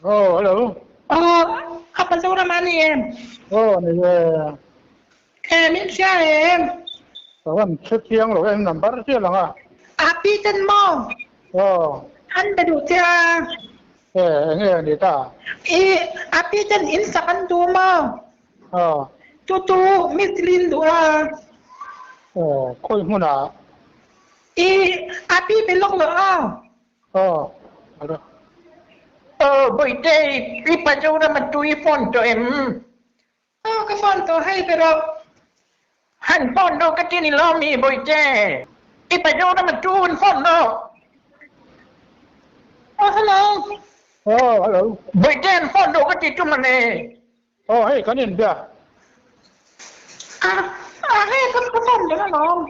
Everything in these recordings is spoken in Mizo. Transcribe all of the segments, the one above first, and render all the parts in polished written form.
Oh, hello. Aw, a pa Zoram a ni em? Aw, ni e. E, min hria em? Ka van hre chiang lo em, number chiah lang a. A pi ten maw? Aw. An be duh che a. E, enge a ni ta? I, a pi ten in sak an duh maw? Aw. Chu chu mistiri an duh a. Aw, khawi hmunah? I, a pi be lawk lo a. Aw, alo. Aw, Bawihte, i pa Zorama chu i phone tawh em? Aw, ka phone tawh hei ber aw. Han phone rawh ka ti ni lo mi, Bawihte. I pa Zorama chu an phone rawh. Aw, hello. Aw, hello. Bawihte, an phone rawh ka ti chu mawle. Aw, hei kan inbia. A, a hei ka ka phone reng alawm.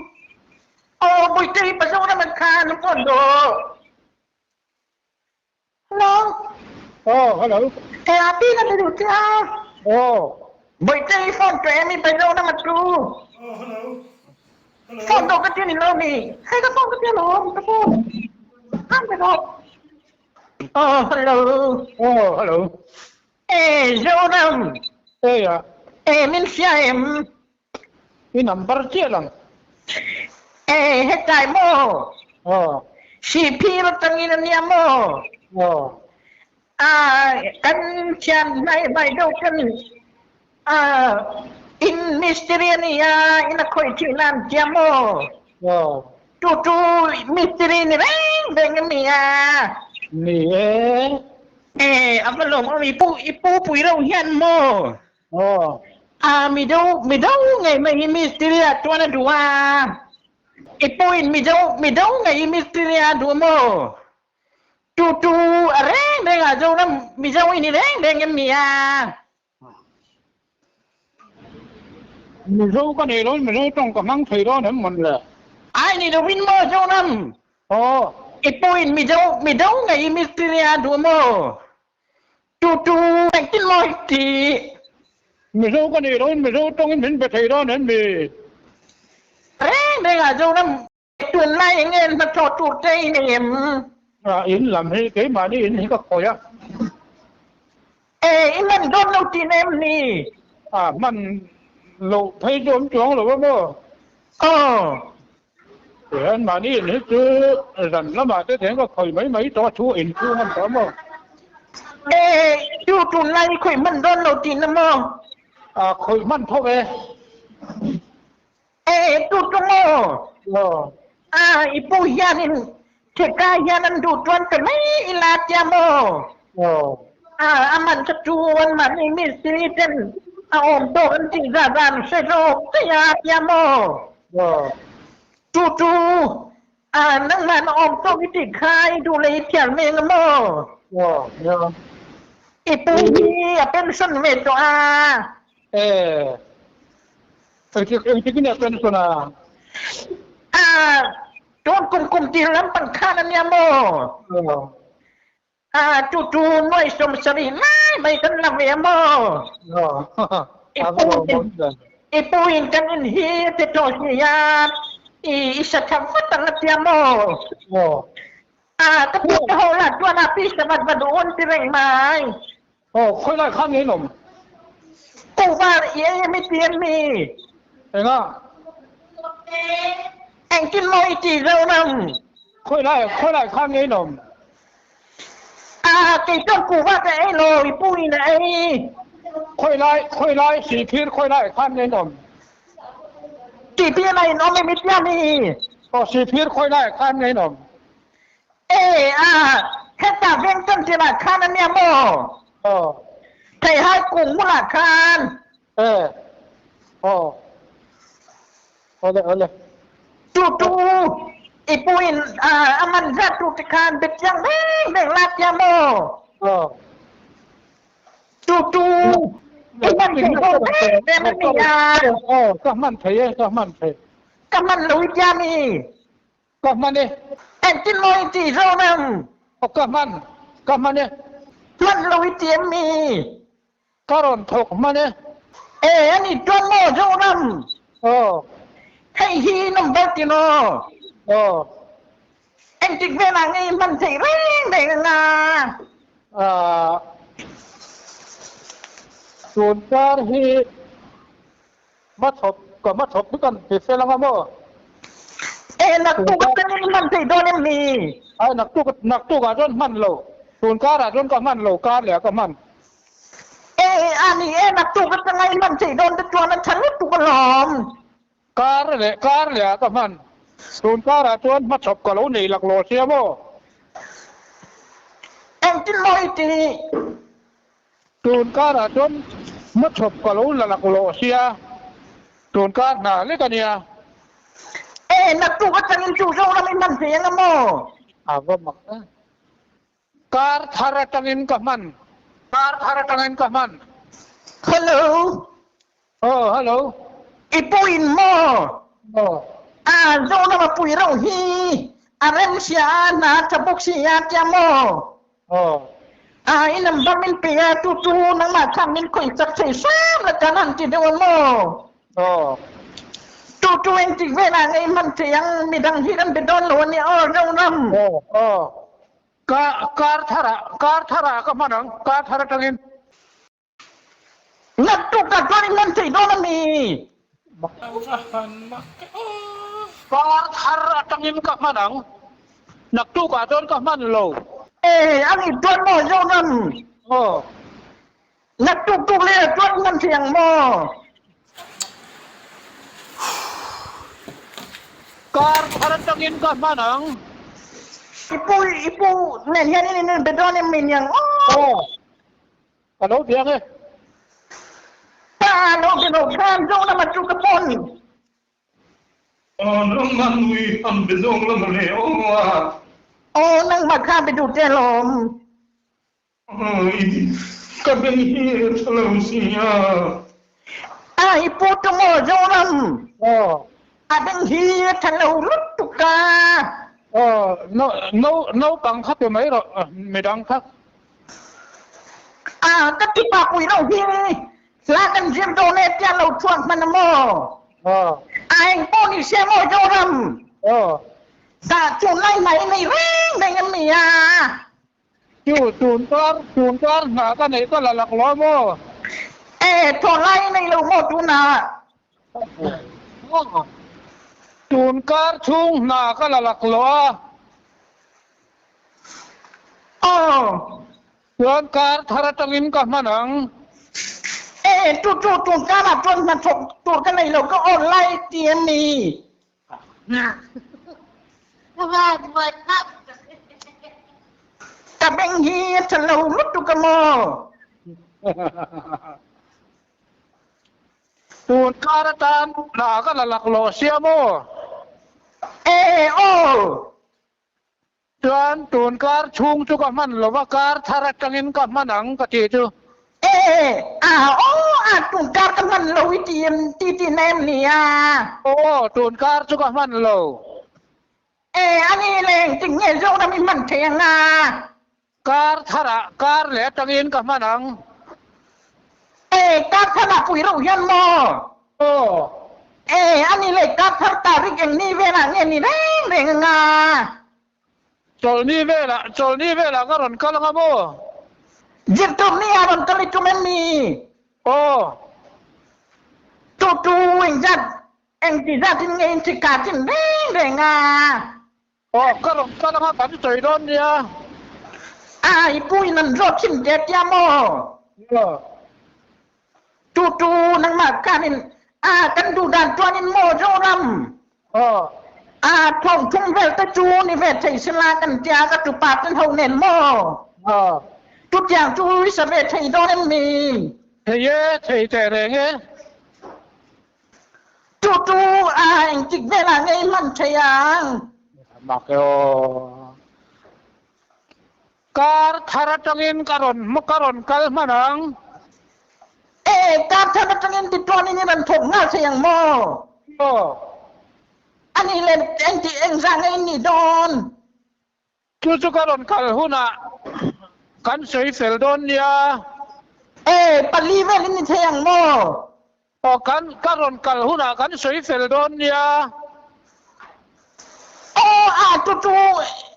Aw, Bawihte hi Pazoram an kha an phone rawh. Hello. Aw, hello. E, a pi ka ti duh che a. Aw. Bawihte hi phone tawh em i Pazoram a chu. Aw, hello. Hello. Phone rawh ka ti ni lo mi. Hei ka phone ka ti alawm, ka phone. Khan ve rawh. Aw, hello. Aw, hello. E Zoram! E a. E min hria em? I number chiah lang. E hetlai maw? Aw. Sihphir atangin a nia maw? Aw. A kan thian hnai hnai deuh ten a in mistiri a nia in a khawih thih nan tia maw? Aw. Chu chu mistiri ni reng reng a nia. Ni e. E, a va lawm awm i pu i pu pui reuh hian maw? Aw. A mizo mizo ngei mai hi mistiri ah chuan a duh a. I pu in mizo mizo ngei hi mistiri ah a duh maw? Chu chu a reng reng ah Zoram mizo i ni reng reng em nia. Mizo ka nei lo in Mizo tawng ka hmang thei dawn em mawn le? Ai ni lovin maw Zoram? Aw. I pawhin Mizo Mizo ngei i mistiri a duh maw? Chu chu engtin maw i ti? Mizo ka nei lo in Mizo tawngin min be thei dawn em mi? Reng reng ah Zoram Tunlai eng nge hnathawh tur te i nei em? A, in lam hi keimahni in hi ka khawi a. E, i hman dawn lo tih na em ni? A, hman loh phei chu awm chuang lo a maw? Aw. Tihian mahni in hi chu zan lamah te theng ka khawi mai mai tawh a, thu in chhung a ni tawh a maw? E, chu tunlai i khawi hman dawn lo tih na maw? A, khawi hman tho e. E, tu tu maw? Aw. A, i pu hianin theka hian an duh chuan pe mai ila tia maw? Aw. A, a man kha chu an mahni mistiri ten a awm tawk an tih zat zat an hre zawk daih a tia maw? Aw. Tu tu, a, nangmah na awm tawk i tih kha i duh leh i thiam ve ang maw? Aw, nia. I pu hi a pension ve tawh a. E. Engtik engtik in a pension a? A tun kum kum tir lampang khan a nia maw? Aw. A chu chu nuai 70 lai mai kan la ve a maw? Aw. I pu in i pu in kan in hi a ti tawh si a, i i sa tha vat ang a tia maw? Aw. A ka pu te ho lah chuan a pi sa vat vat u an ti reng mai. Aw, khawi lai khan ngei lawm. Ko var i ei em i ti em mi? Enga? Engtin maw i ti Zoram? Khawi lai, khawi lai khan ngei lawm. A, kei chuan kuhva ka ei lo, i pu in a ei. Khawi lai, khawi lai, sihphir khawi lai khan ngei lawm. Sihphir ah in awm em i tia mi? Aw, sihphir khawi lai khan ngei lawm. E a, heta veng chanchin ah khan a nia maw? Aw. Theihai kung hmunah khan. E, aw. Awle, awle. Tu tu, i pu in a man zat tu te khan bet chiang reng reng la tia maw? Aw. Tu tu, i man thei dawn reng reng a nia. Aw, ka hman thei e, ka hman thei. Ka hman lo i tia mi? Ka hman e. Engtin maw i tih zawk ang? Aw ka hman, ka hman e. Hman lo i ti em mi? Ka rawn thawk hman e. E, a ni chuan maw Zoram? Aw. Hei hi number ti maw? Aw. Engtik velah nge i hman theih reng reng anga? Ah. Tun kar hi hmachhawp ka hmachhawp hi kan ti fel anga maw? E naktuk ah kan in hman thei dawn em ni? Ai naktuk naktuk ah chuan hman lo. Tun kar ah chuan ka hman lo kar leh ah ka hman. E a ni e naktuk atanga i hman thei dawn te chuan a tha lutuk alawm. Kar leh kar leh ah ka hman. Tun kar ah chuan hmachhawp ka lo nei laklawh sia maw? Engtin maw i tih? Tun kar ah chuan hmachhawp ka lo la laklawh sia. Tun kar hna lek a nia. E naktuk atangin chu Zoram i hman thei anga maw? A va mak e. Kar thar atangin ka hman. Kar thar atangin ka hman. Hello. Oh, hello. I puin maw? Aw. A Zoram a pui reuh hi. A rem sia a, hna a tha bawk si a tia maw? Aw. A i number min pe a, tu tu nangmah khan min khawih chak thei hram la kan han ti deuh a maw? Aw. Tu tu engtik velah ngei hman thei ang, midang hi kan be dawn lo a nia aw Zoram. Aw, aw. Ka kar tharah, kar tharah ka hman ang, kar thar atangin. Naktuk ah chuan i hman thei dawn a mi? Kar thar atangin ka hman ang, naktuk ah chuan ka hman lo. E, a ni chuan maw Zoram? Aw. Naktuk tuk leh ah chuan i hman thei ang maw? Kar thar atangin ka hman ang. I pu i pu nen hian in in be dawn em mai niang aw. Aw ka lo biang e. Pa lo be lo khan zo lama chu ka pawn. Aw nangmah nui am be zawng la mawle aw a. Aw nangmah kha be duh te alawm. Oi, ka beng hi a tha lo sia. A i pu tu maw Zoram? Aw. A beng hi a tha lo lutuk a. Aw, no, no, naupang kha pe mai rawh, midang kha. A, ka ti pa pui lo hi, hla kan zir dawn e tia lo chhuak hman a maw? Aw. A eng pawh ni se maw Zoram? Aw. Tah chu lai mai nei reng reng em ni a? Chu tun kar tun kar hna ka neih ka la lak lo maw? E, thaw lai i nei lo maw tunah? Tun kar chhung hna ka la lak lo a. Aw. Chuan kar thar atangin ka hman ang. E, chu chu tun karah chuan hna thawk tur ka nei lo ka online ti em ni? Ka beng hi a tha lo lutuk a maw? Tun kar atan hna ka la laklawh sia maw? E aw! Chuan tun kar chhung chu ka hman lo va, kar thar atangin ka hman ang ka tih chu. E, a, aw, a, tun kar ka hman lo i ti em, ti ti na em ni a? Aw, tun kar chu ka hman lo. E, a ni le, engtik nge Zoram i hman thei ang a? Kar tharah, kar leh atangin ka hman ang. E, kar tharah pui reuh hian maw? Aw. E, a ni le, kar thar tarik eng ni velah nge ni reng reng anga? Chawlhni velah, chawlhni velah ka rawn kal anga maw? Zirtawpni ah rawn kal i tum em ni? Aw. Tu tu engzat, engti zatin nge in chika chin reng reng a? Aw, ka rawn kal anga kan sawi dawn nia. A, i pu in an zawt chhin ve tia maw? Aw. Tu tu nangmah khan in a kan duh dan chuan in maw Zoram? Aw. A, thawng thum vel te chu ni ve thei sela kan tia ka tupa ten ho nen maw? Aw. Chutiang chu i sa ve thei dawn em ni? Thei e, thei teh reng e. Chu chu a engtik velah ngei hman thei ang. Mak e aw. Kar thar atangin ka rawn ka rawn kal hman ang. E, kar thar atangin tichuanin i rawn thawk nghal thei ang maw? Aw. Ani le engti engzah ngei in nih dawn? Chu chu ka rawn kal hunah kan sawi fel dawn nia. E, pali vel in ni thei ang maw? Aw, kan ka rawn kal hunah kan sawi fel dawn nia. Aw, a chu chu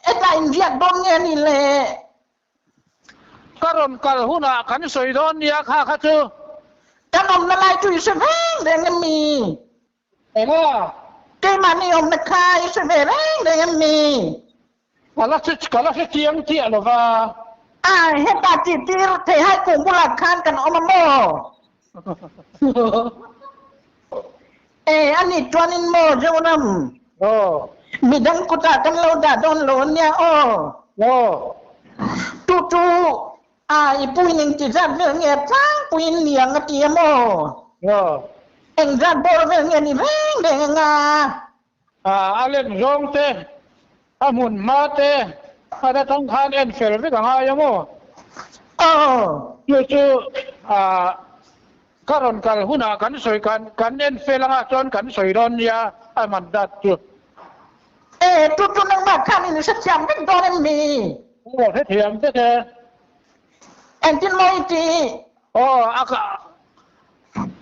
hetah in riak dawn nge ni le? Ka rawn kal hunah kan sawi dawn nia kha kha chu. Kan awmna lai chu i hre reng reng em mi? Enga? Keimahni awmna kha i hre ve reng reng em mi? Ka la hre ka la hre chiang chiah lo va. A, heta chi tir theihai kung bulah khan kan awm a maw? E, a nih chuanin maw Zoram? Aw. Midang kutah kan lo dah dawn lo a nia aw. Aw. Tu chu a i puin engti zat vel nge tlangpuiin liang a ti a maw? Aw. Engzat bawr vel nge ni reng reng anga? A lem zawng te, a hmun hma te, a atang khan en fel vek a ngai a maw? Aw. Chu chu ka rawn kal hunah kan sawi kan kan en fel anga chuan kan sawi dawn nia a man dat chu. E, chu chu nangmah khan in hrethiam vek dawn em mi? Aw, hrethiam vek e. Engtin maw i tih? Aw, a ka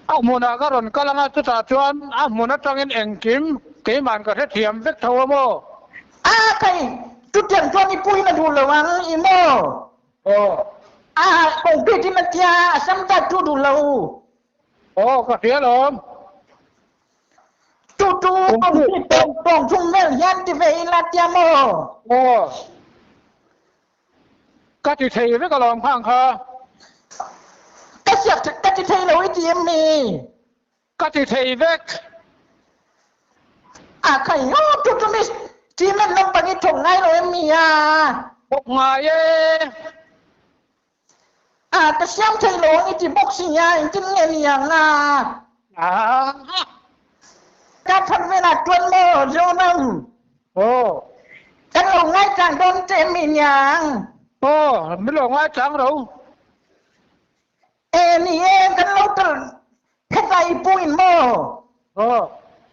a hmunah ka rawn kal anga chutah chuan a hmun atangin engkim keiman ka hrethiam vek tho a maw? A kai, chutiang chuan i puiin a duh lo ang i maw? Aw. A concrete in a tia, a sam dat chu duh lo. Aw, ka hria lawm. Chu chu concrete tawng tawng chung vel hian ti ve ila tia maw? Aw. Ka ti thei vek alawm khang kha. Ka siak ka ti thei lo i ti em ni? Ka ti thei vek. A khai ho chu chu miss cement lampang i thawk ngai lo em ni a? Thawk ngai e. A ka siam thei lo ang i ti bawk si a, engtin nge ni ang a? A. Ka thar velah chuan maw Zoram? Aw. Kan lo ngaichang dawn che em mi niang? Aw, min lo ngaichang ro. E ni e, kan lo tel heta i pu in maw? Aw.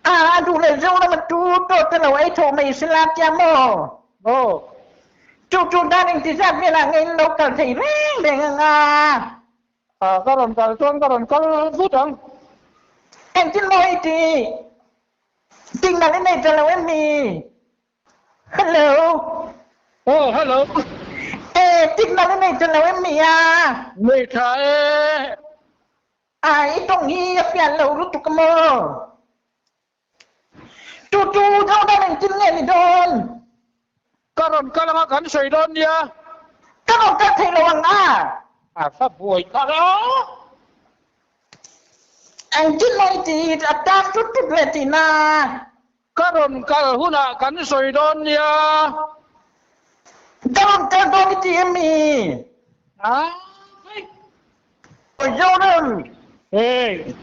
A, a duh leh Zoram a tu tawh te lo ei tho mai sila tia maw? Aw. Chu chu dan engtizat velah nge in lo kal thei reng reng ang a? A, ka rawn kal chuan ka rawn kal vut ang. Engtin maw i tih? Signal i nei ta lo em ni? Hello. Aw, hello. E, signal i nei ta lo em ni a? Nei tha e. A, i tawng hi a fiah lo lutuk a maw? Tu tu deuh dan engtin nge ni dawn? Ka rawn kal anga kan sawi dawn nia. Ka rawn kal thei lo ang a. A va buai thar a. Engtin mai tih a tan tut tut leh tihna. Ka rawn kal hunah kan sawi dawn nia. Ka rawn kal dawn i ti em mi? A. Jordan. Hey.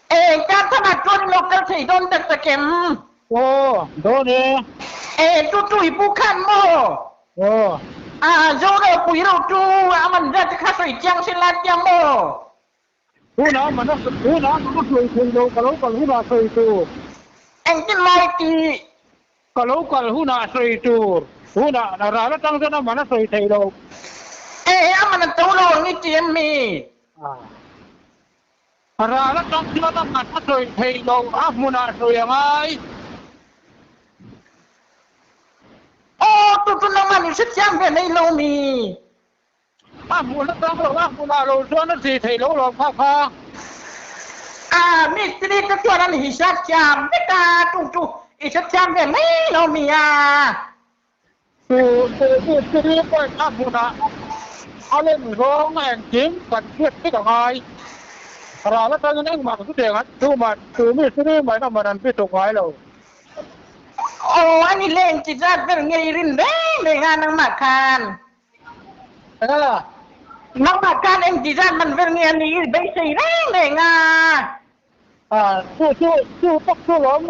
E, ka thanah chuan i lo kal thei dawn tak tak em? Aw, dawn e. E, chu chu i pu khan maw? Aw. A, Jordan pui ro chu a man zat te kha sawi chiang se la tia maw? Hunah man a hunah man a sawi thei lo, ka lo kal hunah sawi tur. Engtin mai tih? Ka lo kal hunah sawi tur. Hunah na ral atang chuan a man a sawi thei lo. E, a man a to lo ang i ti em mi? A ral atang chuan a man a sawi thei lo, a hmunah sawi a ngai. Aw, tu chu nangmah nih hrethiam ve mai lo mi? A hmun atang lo, a hmunah lo chuan a ti thei lo lawm kha kha. A mistiri te chuan an hisap thiam vek a, chung chu i hre thiam ve mai lo mi a. Tu tu mistiri pawhin a hmunah a lem zawng a engkim kan hriat vek a ngai. Ral atangin engmah chu tiang an tu man, tu mistiri mahin a man an ti tuk ngai lo. Aw, a ni le engti zat ber nge i rin reng reng a nangmah khan. Nangmah khan eng ti zat man vel nge a ni i beisei reng reng a. Chu chu chu tak chu lawm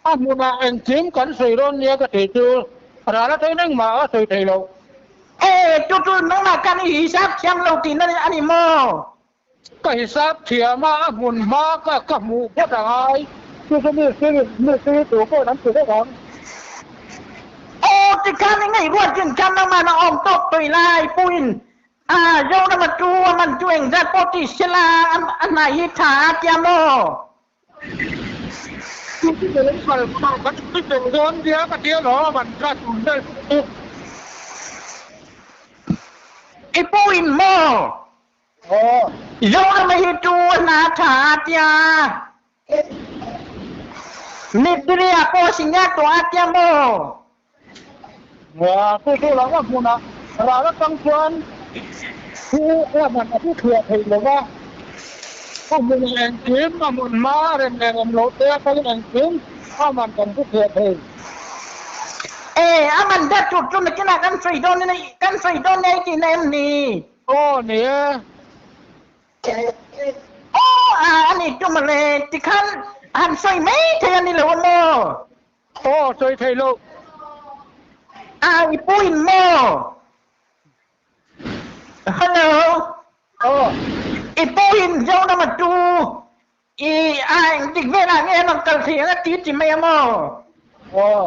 a hmunah engkim kan sawi dawn nia ka tih chu ral atangin engmah a sawi thei lo. E, chu chu nangmah khan i hisap thiam lo tihna a ni maw? Ka hisap thiam a, a hmun hma ka ka hmuh phawt a ngai. Chu chu mi sir mi sir tur pawhin an ti vek ang. Aw tikhan i ngaihruat chin khan nangmah na awm tawk tawih lai puin a Zorama chu a man chu engzat pawh ti sela a hnai hi tha a tia maw? Chu chu ka lo kal hma kan ti fel dawn nia ka tia lawm an tla tur vel chu. I pawhin maw? Aw. Zorama hi tu a hna tha a tia. Mitria pawh singa tawh a tia maw? Nia, chu chu lo a hmunah ral atang chuan thu a man a thu thliah thei lo va. A hmunah engkim a hmun hma a rem leh rem loh te atangin engkim a man kan thu thliah thei. E, a man dat tur chu nakinah kan sawi dawn in kan sawi dawn nia i tihna em ni? Aw ni e. Aw a a ni chu mawle, tikhan han sawi mai thei a ni lo a maw? Aw sawi thei lo. A i puin maw? Hello. Aw. I puin Zonama chu i a engtik velah nge an rawn kal thei ang a ti ti mai a maw? Aw.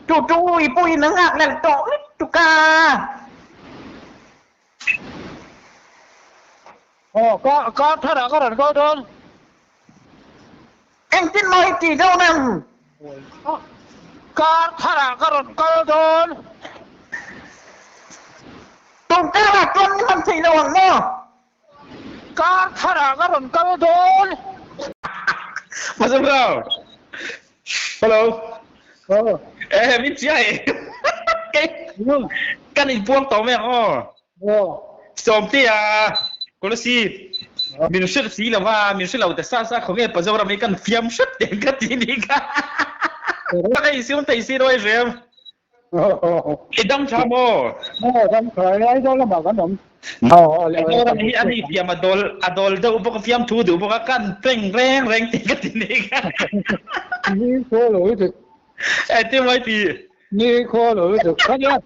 Chu chu i puin a nghak lel tawh lutuk a. Aw ka ka tharah ka rawn kal dawn. Engtin maw i tih dawn ang? Kar tharah ka rawn kal dawn. Tun karah chuan ni hman thei lo ang maw? Kar tharah ka rawn kal dawn. Masam rau. Hello. Eh, min chiai. Kan inpuang tawh mai ang aw. Sawmtea, Kolasib, min hrilh si lo va, min hrilh lo ta sa sa khawnge Pazoram hi kan fiam hrep teh ka ti ni kha. Ka insiam thei si ruai hrem. I dam tha maw? Aw dam tha e, Aizawl lamah kan awm. Aizawl hi ani fiam a dawl a dawl deuh bawk a fiam thu duh bawk a kan peng reng reng teh ka ti ni kha. Ni khaw lo lutuk. Engtin maw i ti? Ni khaw lo lutuk. Kha nia.